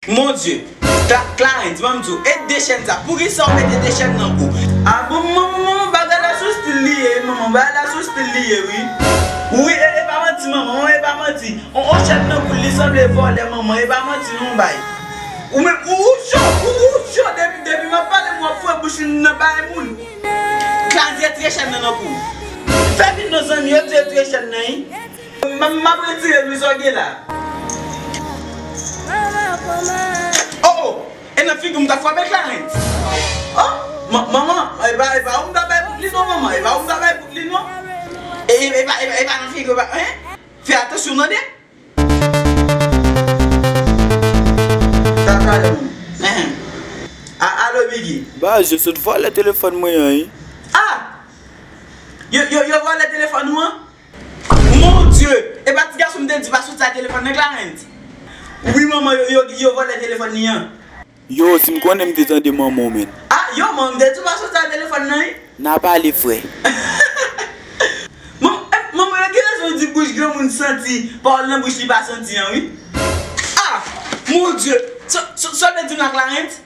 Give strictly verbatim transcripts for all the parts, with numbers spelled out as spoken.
Mon Dieu. Cla- Clarens, ban m di w, e de chèn sa, poukisa w mete de chèn nan kou? A bon, manman, manman, bagay la sou stil li ye, manman, bagay la sou stil li ye, wi. Wi, e, e pa manti, manman, manman, e pa manti. On, on chèn nan kou, li sanble vòlè, manman, e pa manti, non, bay. Ou menm, ou, ou cho, ou, ou cho, depi, depi m ap pale, m w ap foure bouch ou nan bay moun. Clarens, retire chèn nan nan kou. Fè vin non, zanmi, retire, retire chèn nan, wi. M, m ap retire l, wi, sa w gen la. Oh, oh! E nan figi w m ta frape Clarens. Oh, man- manman, e pa, e pa ou m ta bay bout li non, manman. E pa ou m ta bay bout li non. E, e, e pa, e pa, e pa nan figi w, e pa, hein? Fè atansyon, tande. Sa pale, manman. Hein. A- Alo, Biggie. Baz, yo sot vòlè telefòn mwen an, wi. Ah! Yo, yo, yo vòlè telefòn ou an? Mon Dieu! E pa ti gason m te di pa soti a telefòn nan, Clarens? Wi, manman, yo, yo, yo vòlè telefòn li an. Yo, si m konnen m te tande manman w, menn. Ah, yo, manman, m te di pa soti a telefòn nan, wi. N a pale, frè. Manman, eh, manman, yo gen rezon di bouch granmoun santi, pawòl nan bouch li pa santi an, wi. Ah! Mon Dieu! Sa, sa, sa w vle di m la, Clarens?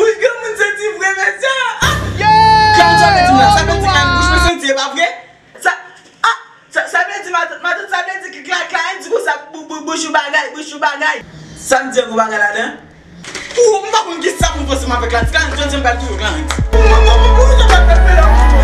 Bouch granmoun santi vre, mesye! Ah! Clarens, sa w vle di m la? Sa vle di Clarens bouch mwen santi, e pa vre? Sa, ah, sa, sa vle di matant, matant, sa vle di ki Cla- Clarens di konsa, bou- bou- bouch ou bagay, bouch ou bagay. Sa m di an gon bagay ladan? Ou, m pa konn ki sa pou m panse m avèk Clarens. Clarens, jodi a m pral touye w, Clarens. Ou, ou, ou, ou, ou, ou, ou, ou,